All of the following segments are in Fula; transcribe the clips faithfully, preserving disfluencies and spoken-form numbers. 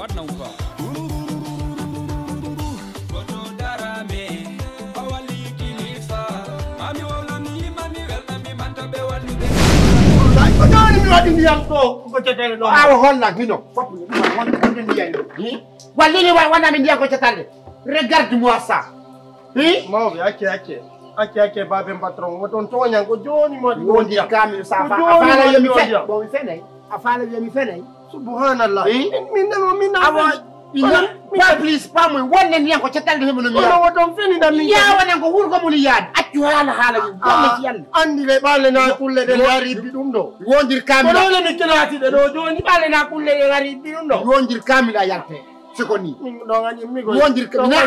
Waɗna ufa. Goto darame, o wali kilifa. Mami wowla mi yima mi welna mi manta ɓe wallude. Ay, ko joni mi waɗi ndiyam ɗo, ko cetele ɗo. Awa holla hino. Foti ɗum wonde wonde ndiyam ɗo. Hi? Wallini wa wona mi ndiyam ko cetale. Regarde-moi ça. Hi? Mawɓe, acce, acce. Acce, acce, baben patron. Woton toñan ko joni mi waɗi ɗo ndiyam. Wonde kamin sa fa. Afala yomi fe. Bon, mi fenay. Afala yomi fenay. Subhanallah. Eh? Min, min, min, min, awa, min, pas plus, pas moins. Wonde ndiyam ko cettal de heɓuno mi. Kono woton feni da min. Ya wonan ko wurgo mun yaade. Accu haala haala yo. Wonde ci Yalla. Andi le ɓalle na kulle de lari bi ɗum ɗo. Wondir kamila. Kono le mi kilati de ɗo joni ɓalle na kulle de lari bi ɗum ɗo. Wondir kamila yalte. Siko ni. Min ɗo ngani mi go. Wondir kamila.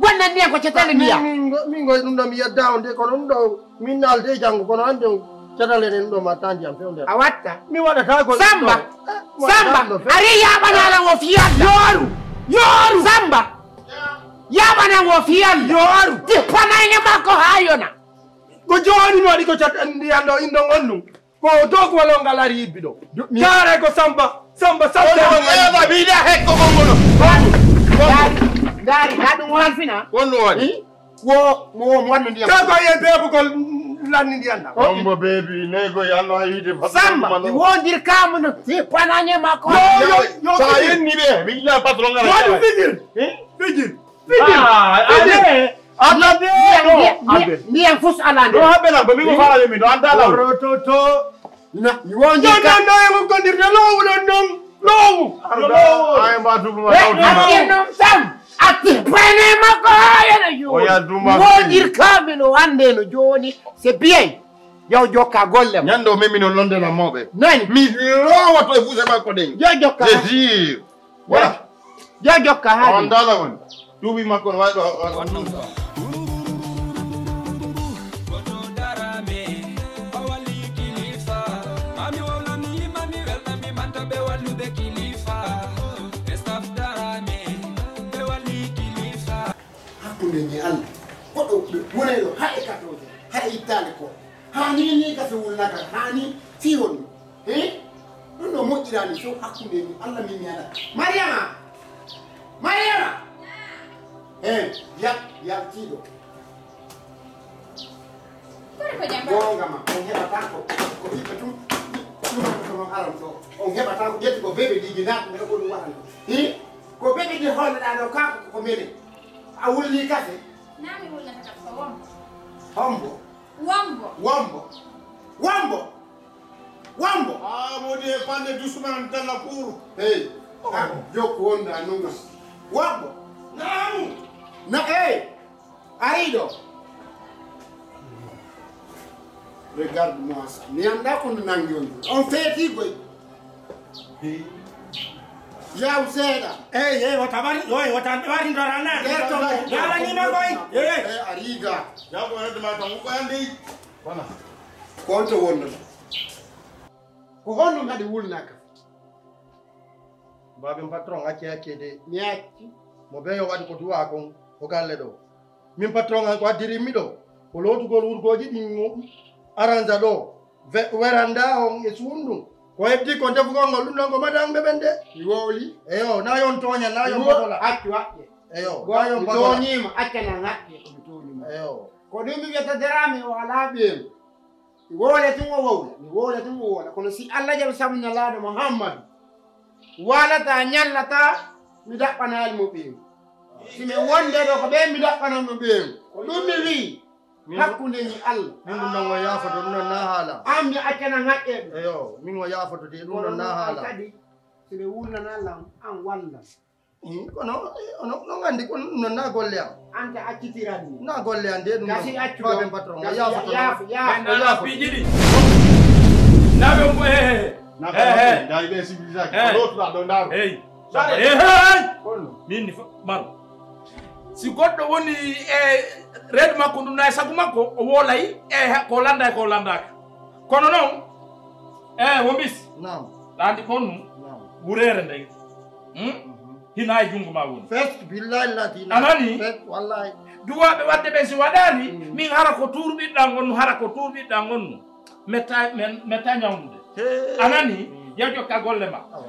Wonde ndiyam ko cettal ndiyam. Min, min go, min go ɗum ɗo mi yadda on de kono ɗum ɗo. Min naalde janngo, kono hannde on catale ɗen ɗo ma taa ndiyam few nder. A watta? Mi waɗata ko Samba. Samba. Ari yaɓana lan wo fiyalla. Yooru. Yooru. Samba. Yaɓana wo fiyalla. Yooru. Tippanayne makko haa yona. Ko jooni mi waɗi ko cat ndiyam ɗo indo on ɗum. Ko doguwal on ngal ari yibbi ɗo. Kaare ko Samba. Samba, Samba. Eva, mi yiɗa hekko kon ngono. Ndaari, ndaari, ka ɗum halfina. Wonno waɗi. Wo mo wo mo wanno ndiyam. Ka ko e beebugol lanni ndiyam ɗam. Ombo beebi nego yalno ha yiide. Samba, mi wondir kamu no si pananye makko. Yo yo yo. Sa yenni ɓe mi ina patron ngara. Wani fijir. Fijir. Fijir. Ah, ade. Ade. Ndiyam fus alande. Do habbe la be mi ko fala mi do anda la. Rototo. Na mi wonji ka. Don don don e mo kondirde lowu don don. Lowu. Ay mba tubu ma. Akin non sam. Ati pene makko yana yo. O ya duma. Wondir kamino ande no joni. C'est bien. Yaw jokka golle ma. Nyando memi no londe na mobe. Nani? Mi lowa to e fuse makko den. Yo jokka. C'est sûr. Voilà. Yo jokka haali. On dala woni. Tuubi makko no waɗi ɗo. Goto darame, o wali kilifa. Mami wowla mi yima mi welna mi manta ɓe wallude kilifa. Ɓe staff darame, ɓe wali kilifa. Hakkunde ni Allah. Goɗɗo wonay ɗo ha e katooje, ha e ittaale ko. Haa ni ni ka fewulnata, haa ni fii honno? He? Ɗum ɗo moƴƴiraani few hakkunde ni Allah min mi haɗa. Mariyama! Mariyama! He, yal, yaltiiɗo. Goonga ma, on heɓata ko, ko ɓiɓɓe tun, ɗum ko non aran ɗo. On heɓata ko ƴetti ko bebe ɗiɗi naat, ɓe ko ɗum waɗan. He? Ko bebe ɗi holleɗaa ɗo, kaa ko, ko mene. A wulni kafe? Naa mi wulnata kafe ko wombo. Hombo? Wombo. Wombo. Wombo. Wombo. Ah, modi e panne doucement dans la cour. Hey. Ah, jokku wonda nunga. Wombo. Naamu. Na, hey. Ari ɗo. Regarde-moi ça. Mi anndaa ko no nangi on. On feeti koy. Yaw seeɗa. Eyi, eyi, wota wari, oyi, wota wari ndora nan. Nder ton. Yala ni ma koy. Eyi. E a riga. Yaw ko hedde ma tan ko andi. Wala. Ko on to wonno. Ko honno ngadi wulnaka? Baben patron acce acce de. Mi acci. Mo be yo waɗi ko duwa kon o galle ɗo. Min patron an ko addiri mi ɗo. Ko lootugol wurgooji ɗin mo aranza ɗo. Ve-, veranda on e suundu. Ko heddi ko defugol ngol ɗum ɗon ko madan ɓe ɓen de. Mi wowli. Eyo, na yon tooña, na yon botola. Accu haqqe. Eyo, na yon botola. Mi tooñiima, accana haqqe ko mi tooñiima. Eyo. Ko ɗum mi wiyata daraami o alaa ɓeelu. Mi wowla tun o wowla, mi wowla tun o wowla. Kono si Allah jaɓi sabu Nelaaɗo Muhammadu, waalata, ñallata, mi daɓɓanaali mo ɓeewu. Si mi wonde ɗo ko ɓeen mi daɓɓanan mo ɓeewu. Ko ɗum mi wi'i, hakkunde ni Allah. Min ɗum ɗon o yaafoto, ɗum ɗon na haala. An mi accana haqqe ɗum. Eyo, min o yaafoto de, ɗum ɗon na haala. Kadi, si ɓe wulnana Allah, an wallan. Eh, kono, eh, ono, non anndi ko non na golle am. An ka accitiran ni. Na golle am de, ɗum kasi accu baben patron. Kasi yaafoto, yaafu, yaafu. Ɓe ndaara piiji ɗi. Naɓe on ko, eh, eh. Na eh, eh. Ndaari ɓe civilisation. Eh. Ko lootuɗaa ɗo ndaaru. Hey. Sare. Eh, hey. Kono. Min ni fo-, maro. Si goɗɗo woni e reedu makko ndu na e sagu makko, o wolay e ha-, ko landa e ko landaaka. Kono non, eh, wo mbis. Naam. Ɗaandi kon nu. Naam. Wureere nden. Hmm? Mhm. Hina e junngo ma woni. Fes, billahi lati na. A nani? Fes, wallahi. Duwaaɓe wadde ɓe si waɗaani, mm, min hara ko tuurɓiɗɗaa ngonnu, hara ko tuurɓiɗɗaa ngonnu. Metta, men, metta ñawndude. Hee. A nani? Mm. Yo jokka golle ma. Awa.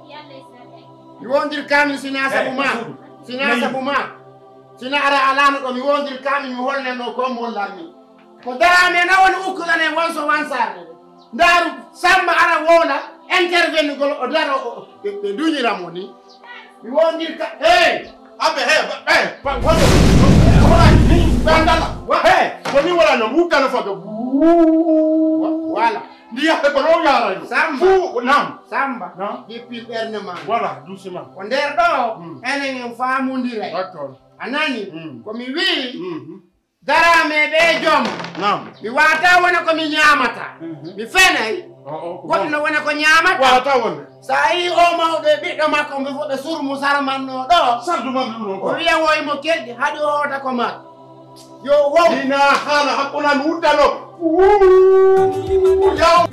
Mi wondir kamin sina sabu ma. Sina sabu ma. Sina ara alano ɗo mi wondir kamin mi holneno ko mo hollarmi. Ko dara me na woni ukkuɗan e wonso wansarde. Ndaru Samba ara wona intervenir gol o daro o ɓe duñira mo ni. Mi wondir ka hey. Abe hey hey pa wala ni bandala. Wa hey. Ko ni wala no mutano faga. Wala. Ndiya he ko no yara no. Samba. Fu nam. Samba. Depuis ɓernde ma. Voilà, doucement. Ko nder ɗo enen en famundire. D'accord. A nani? Ko mi wi. Dara me ɓe joom. Nam. Mi wata wona ko mi ñamata. Mi fenay. Goɗɗo no wona ko ñamata. Wata wonde. Sa yi o mawɗo e ɓiɗɗo makko mbe fof ɓe surmu sarmanno ɗo. Sardu mam ɗum ɗon. O wiya woy mo kelɗi haɗi o hoota ko ma. Yo wow. Ina haala hakkunde an wuddano. Yaw.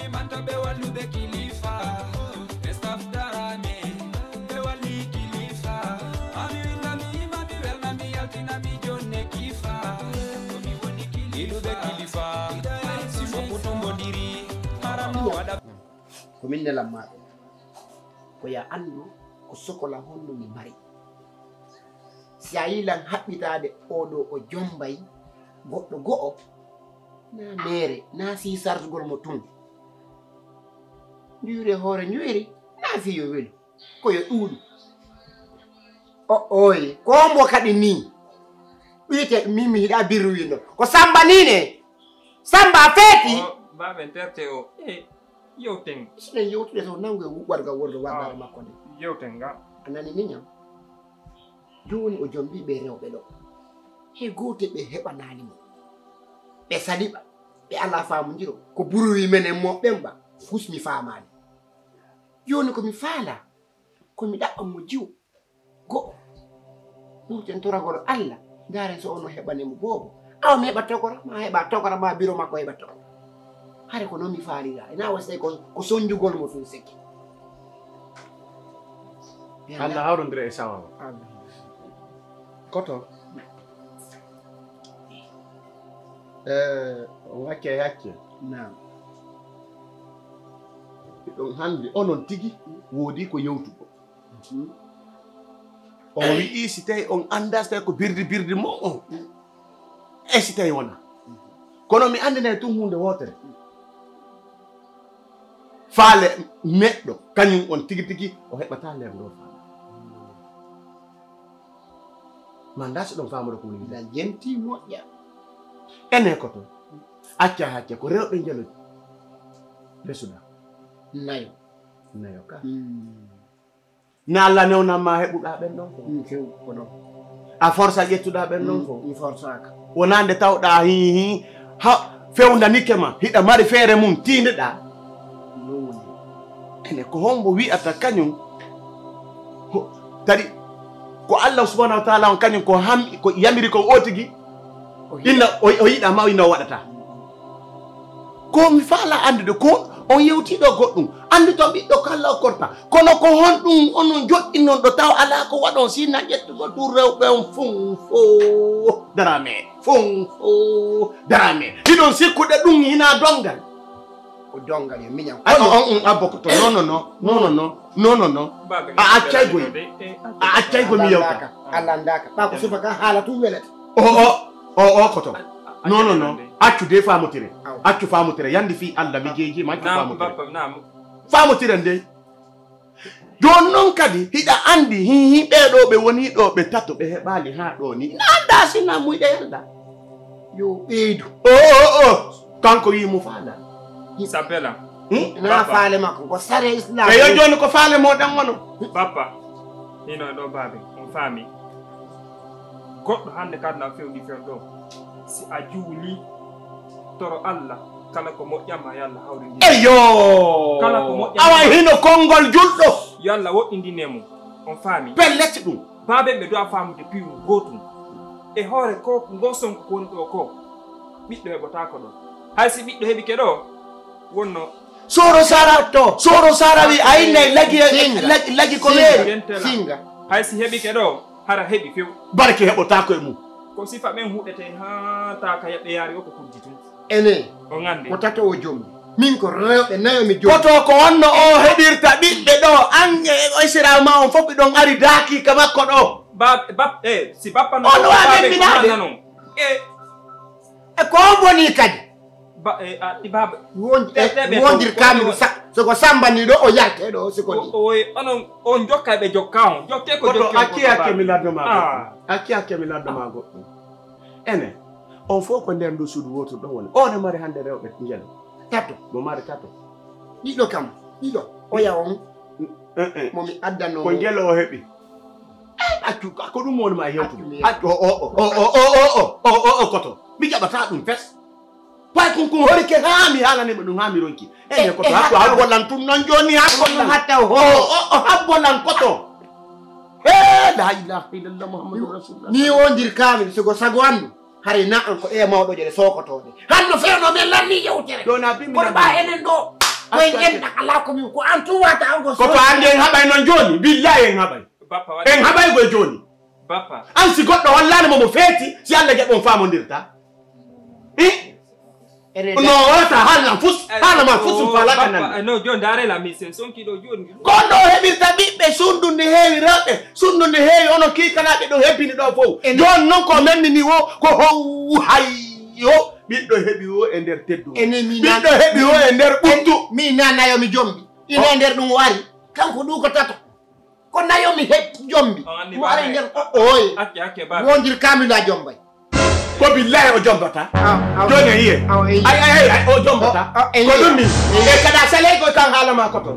Ko min nelan ma ɗum ko ya anndu ko sokola honno mi mari. Si a yilan haɓɓitaade oɗo o jombay goɗɗo go'o na meere na si sartugol mo tun njuyre hoore njuyri na si yo welu ko yo ɗuuɗu. O oye ko mbo kadi ni ɗuyte min mi hiɗa birruwino ko samba ni ne. Samba feeti. Mbaɓe terte o e yewten. Sinen yewtude to nangu e warga wordo wargare makko nde. Yewten nga. A nani miñam. Joni o jombi ɓe rewɓe ɗo he gote ɓe heɓanani mo. Ɓe saliɓa ɓe ala famodiro ko buruwi menen mo ɓen ba fus mi famani. Joni ko mi fala ko mi ɗaɓɓan mo jiwo. Go'o ɓurten toragol Allah. Ndaren so ono heɓane mo boobo. Awa mi heɓa togora ma heɓa togora ma biro makko heɓa togora. Hare ko noon mi faalira ena wasay ko ko sonjugol mo tun seke. Anna hawrondira e sawa o. Koto. Eh, on accay hacce. Naam. Ɗon hannde onon tigi woodi ko yewtugo. On wi'i si tawi on anndaa si tawi ko birdi birdi mo on. E si tawi wona. Kono mi anndinay tun huunde wootere. Faale neɗɗo, kañum on tigi tigi o heɓataa leer ndoo faale. Ma ndaa si ɗon faamude ko woni. Nda jenti moƴƴa. Ene ko to. Acca hacce ko rewɓe njelo. Besuɗa. Nayo. Nayo ka. Mm. Na Alla newnan ma heɓuɗaa ɓen ɗon fof. Mm, few ko ɗon. A forsa ƴettuɗaa ɓen ɗon Mm, fof. Mi forsaaka. Wonaa nde tawɗaa hii hii ha fewndanike ma hiɗa mari feere mum tiindeɗaa. Ɗum woni. Ene ko hombo wi'ata kañum? Ho- Tari ko Allah subhanahu wa ta'ala on kañum ko ham ko yamiri ko o tigi. O yiɗa. Inna o o yiɗa ma o inna o waɗata. Ko mi faala anndude ko on yewtii ɗo goɗɗum. Anndu to ɓiɗɗo kala o korta. Kono ko honɗum onon joɗɗinnon ɗo taw alaa ko waɗon si na ƴettugol ɗum rewɓe on fun fo darame. Fun fo darame. Hiɗon sikkude ɗum hinaa dongal. Ko dongal yo miñan. Ay, on, on, on abbo ko to. Non, non, non. Non, non, non. Non, non, non. A accay goy. A accay goy mi yewta. Allandaaka. Allandaaka. Ɓa ko sufa ka haala tun welata. O, o, o, o, koto. Non, non, non. Accu de faamotire. Aw. Accu faamotire. Yandi fii Allah mi jeeji ma accu Naam, faamotire. Bappa, naam. Faamotire nde. Jooni non kadi hiɗa anndi hi hi ɓee ɗoo ɓe woni ɗoo ɓe tato ɓe heɓaali haa ɗoo ni. Na anndaa si na muyɗe yalda. Yo ɓeydu. O, o, o. Kanko wi'i mo faala. Isabella. Hmm? Na Bappa. Faale makko ko sare Islam. E yo jooni ko faale mo ɗan wono. Bappa. Hino e ɗo baabe. On faami. Goɗɗo hannde kadi na fewndi fen ɗo. Si a juuli, toro Allah, kala ko moƴƴan ma yo Allah hawrindin. Eyo! Kala ko moƴƴan Awa ma. Hino konngol julɗo. Yo Allah woɗɗindine mo. On faami. Pellet ɗum. Baaben ɓe du'a faamude piiwu gootum. E hoore ko ngo sonko ko woni ɗo ko. Ɓiɗɗo heɓotaako ɗo. Hay si ɓiɗɗo heɓike ɗo, wonno Soro Sara to. Soro Sara wi a innay lagi, Singa. Lagi, lagi ko Singa. Weeri. Yentela. Singa. Hay si heɓike ɗo, hara heɓi few. Barke heɓotaako e mum. Ko sifa ɓen huɗete haa taaka yaɓɓe yaari o ko kuddi tun. Ene. O ngandi. Ko tato o jombi. Min ko rewɓe nayo mi jombi. Koto ko honno o heɓirta ɓiɓɓe ɗo, an e o Isra ma on fof ɓe ɗon ari daaki ka makko ɗo. Ba, ba, eh, si bappa On no waawi baabe ko ɓinnaade. Nana non. Eh. E ko on woni kadi? Ba, eh, a, ɗi baaba. Won-, Te, te ɓe wondir ko, kaamiɗo ko, sa-, so ko Samba ni ɗo, o yarte ɗo, si ko ni. O, o, onon, on jokka ɓe jokka on. Jokke ko Koto jokki on, acci koto acce mi baabe. Laddo ma Ah. Goɗɗum. Acci acce mi laddo ma goɗɗum. Ene, on fof ko nder ndu suudu wootu ɗo woni. On e mari hannde rewɓe ngel. Tato. Mo mari tato. Ɗiɗo kam, ɗiɗo. Oya on. Eh, eh. Mo mi addanno Ko mo. Ngel o heɓi. Eh, accu, ko ɗum woni ma yewtu. Accu mi Accu, o, o, o, koto. Mi jaɓata ɗum fes. Pay kun kun hori ke haa mi haalani mo ɗum haa mi ronki. Eh, eh, ko to eh, hakko hakko. Habbo lan tun non jooni hakko Ɗum lan. Hatta o O, hori. O, o, habbo lan koto. Eh, la ilaha illallah Muhammadur Rasulullah. Ni wondir kamin, so ko sago andu. Hari na an ko e mawɗo jere sokotode. Hanno fewno men lanni yewtere. Ɗo na bimbi Kono na ba bimbi. Enen ɗo. Ko en Attaque. Enɗa ala ko min ko an tun wata an ko Ko to ande en haɓay non jooni. Billahi en haɓay. Bappa waɗi. En haɓay koye jooni. Bappa. An si goɗɗo hollaani mo mo feeti, si Allah jaɓi on faamondirta. I? Ene No wata haalna fus, Eh, haalna ma fus oh, faalaka bappa, nan. Eh, no, jo, ndaare la mise, sonki ɗo jooni. Ko on ɗo heɓirta ɓiɓɓe, sunndu ndi heewi rewɓe, sunndu ndi heewi onon kiikanaaɓe ɗo hebbini ɗo fof. Ene Jooni noon ko menni ni wo, ko how hay yo, ɓiɗɗo heɓi wo e nder teddu. Ene mi Ɓiɗɗo nan- heɓi wo e nder ɓuttu. Mi nanayo mi jombi. Ina Oh. E nder ɗum o ari. Kanko ɗum ko tato. Ko nayo mi heɓ jombi. On anndi Mo ari baabe. Nder o oye. Acce, acce, baabe. Wondir kamila jombay. Ko billahi o jombata. Ah, ah, Jooni en yiye. Ah, en yiye. Ay, ay, ay, ay, o jombata. Ah, ah, en Ko yiye. Ɗum min. En E yiye. Kada saley ko kan haala ma ko to.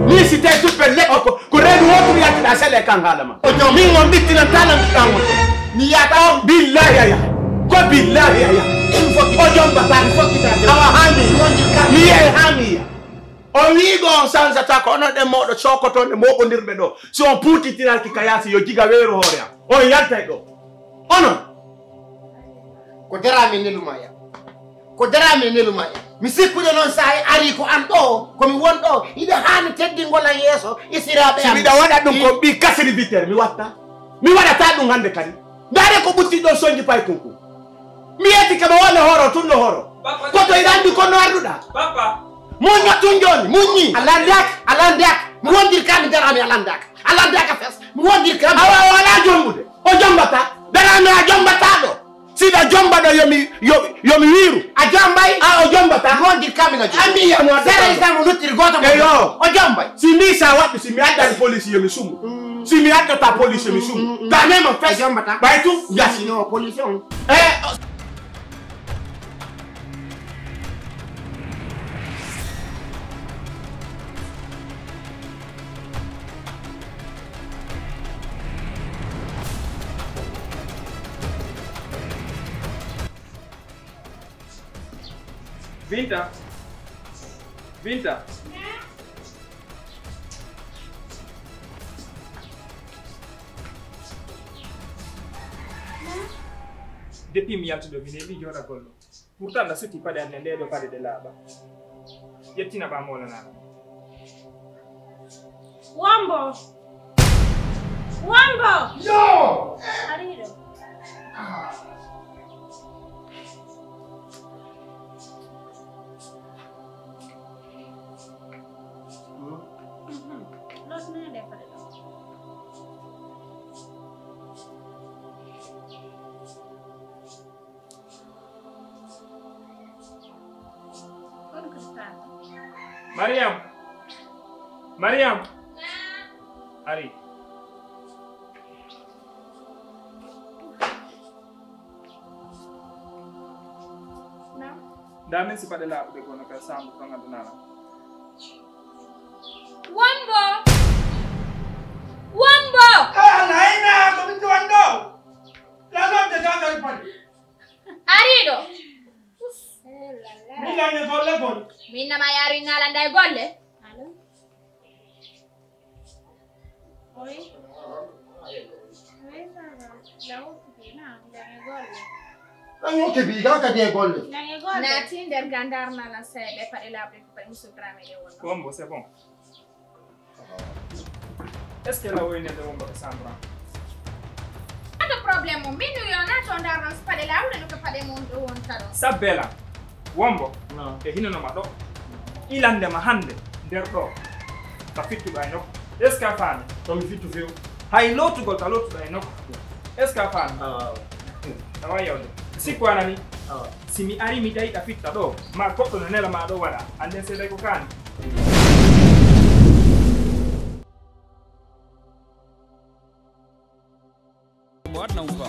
Ni si te suppe leɗɗo ko, ko reedu wootu yattuɗa saley kan haala ma. O jombi. Min on ɓittinan talan ɗan on. Mi yata on. Billahi aya. Ko billahi aya. Ɗum fokkita. O jombata. Ɗum fokkita. Awa haa mi. Wondir kamila. Mi yiye haa mi yiya. On wi'igo on sansata ko onon ɗen mawɗo cookotonde mooɓondirɓe ɗo. Si on puutitiraaki ka yaasi yo jiga weeru hoore am. On yaltay ɗo. Onon. Ko dara mi neluma ya. Ko dara mi neluma ya. Mi sikkude noon sa e ari ko an ɗo, ko mi won ɗo, hiɗa haani teddingol an yeeso isiraaɓe Si am. Miɗa waɗa ɗum ko ɓi kasiri bitere, mi watta. Mi waɗata ɗum hannde kadi. Ndaare ko ɓutti ɗon sonji pay kunku. Mi yetti kama wonde horo, tun no horo. Papa, ko to iɗa anndi kono arduɗa. Papa. Muñño tun jooni, muññi. A landaaka, a landaaka. Mi wondirka mi daraami a landaaka. A landaaka fes. Mi wondirka mi. Awa, o alaa jombude. O jombata. Daraami a jombata ɗo. Siɗa jomba ɗo yomi, yo, yomi wiiru. A jombay? A o jombata. Mi wondirka mi na jomba. Ambi yano a sere sa mo luttiri gooto mo. Eyo. O jombay. Si mi sa waɗɗu, si mi addan police yomi sumu. Si mi addata police mi sumu. Ta mema fes. Jombata. Ɓay tu, yasi. No, police on. Eh, Binta. Binta. Depuis mi yalti ɗo, mi neeɓi jooɗagol ɗo. Pourtant, na suti paɗe an nde ɗo paɗe ɗe laaɓa. Ƴettina ɓa moolana. Wombo! Wombo! Yo! Ariɗo. Mhm. Losnande paɗe ɗo. Mariam! Mariam! Ari. Nda min si paɗe laaɓuɗe kono ka sambu kan aduna lan. Wombo! Wombo! Ah, naina, ko min tuwan ɗo. La lobde ka kari paɗe. Ariɗo. Min nane golle gol. Min nama yaaru ngalanda e golle. Allo. Oui. Oui, ça va. Lawo kiti na ndange golle. Ɗan yokke bi ga ka je golle. Ndange golle. Naati nder gandar na lan seeɗa paɗe laaɓuɗe ko paɗe musul drame ɗe wonno. Wombo, c'est bon. Est-ce que la woyne de womba sambra? Pas de problème, mo minu yo na to ndar nan paɗe laaɓuɗe no ko paɗe mon ɗo wonta ɗo. Sabbela, wombo, e hino no ma ɗo. Ilande ma hande, nder ɗo. Ka fittuɗo ay nokku. Est-ce que a faami? To mi fittu few. Hay lootugol ka loottuɗo ay nokku. Est-ce que a faami? Awa, awa. Awa yawde. Sikko anani? Awa. Si mi ari mi tawi ka fitta ɗo, ma goɗɗo no nela ma ɗo waɗa. Anden seeday ko kaani. Mo waɗna wumpa.